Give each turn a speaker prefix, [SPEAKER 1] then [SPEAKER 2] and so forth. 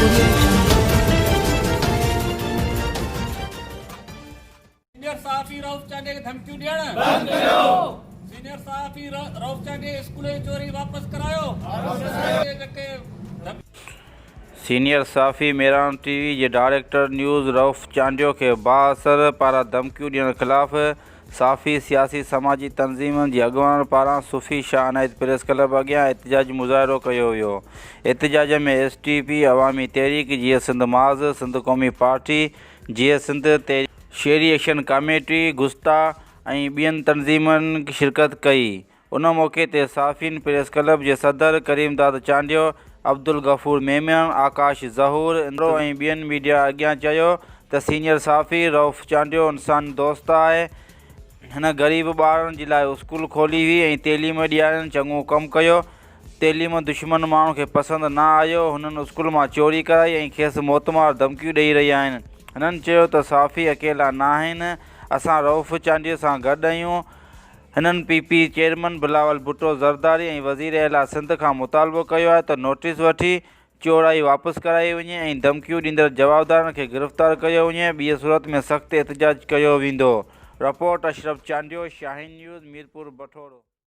[SPEAKER 1] Audio Jungle.
[SPEAKER 2] Senior صحافي رئوف چانڊيي کي ڌمڪيون ڏيڻ بند ڪريو سينيئر صحافي رئوف چانڊيي اسڪول جي چوري واپس ڪرايو
[SPEAKER 3] سينيئر صحافي ميران ٽي وي جي ڊائريڪٽر نيوز رئوف چانڊيو کي بااثر پاران ڌمڪيون ڏيڻ خلاف صحافي سياسي سماجي تنظيمن جي اڳواڻن پاران صوفي شاهه عنايت پريس ڪلب اڳيان احتجاجي مظاهرو ڪيو ويو احتجاج ۾ ايس ٽي پي عوامي تحريڪ جيئي سنڌ محاذ سنڌ قومي پارٽي جيئي سنڌ تحريڪ شهري ايڪشن ڪاميٽي گستا ۽ ٻين تنظيمن شرڪت ڪئي ان موقعي تي صحافين پريس ڪلب جي صدر ڪريم داد چانڊيو، عبدالغفور ميمڻ، آڪاش ظهور ۽ ٻين ميڊيا اڳيان چيو ته سينيئر صحافي رئوف چانڊيو انسان دوست آهي، هن غريب ٻارن جي لاء اسڪول کولي هئي ۽ تعليم ڏيارڻ چڱو ڪم ڪيو، تعليم دشمن ماڻهن کي پسند نه آيو، هنن اسڪول مان چوري ڪرائي ۽ کيس موتمار ڌمڪيون ڏئي رهيا آهن، هنن چيو ته صحافي اڪيلا ناهن، اسان رئوف چانڊيو سان گڏ آهيون، هنن P P chairman Bilawal Bhutto Zardari ۽ وزير اعليٰ سنڌ کان مطالبو ڪيو آهي ته نوٽيس وٺي چورائي واپس ڪرائي وڃي ۽ ڌمڪيون ڏيندڙ جوابدارن کي گرفتار ڪيو وڃي ٻي صورت ۾ سخت احتجاج ڪيو ويندو. Report, Ashraf Chandio, Shaheen news, Mirpur Bathoro.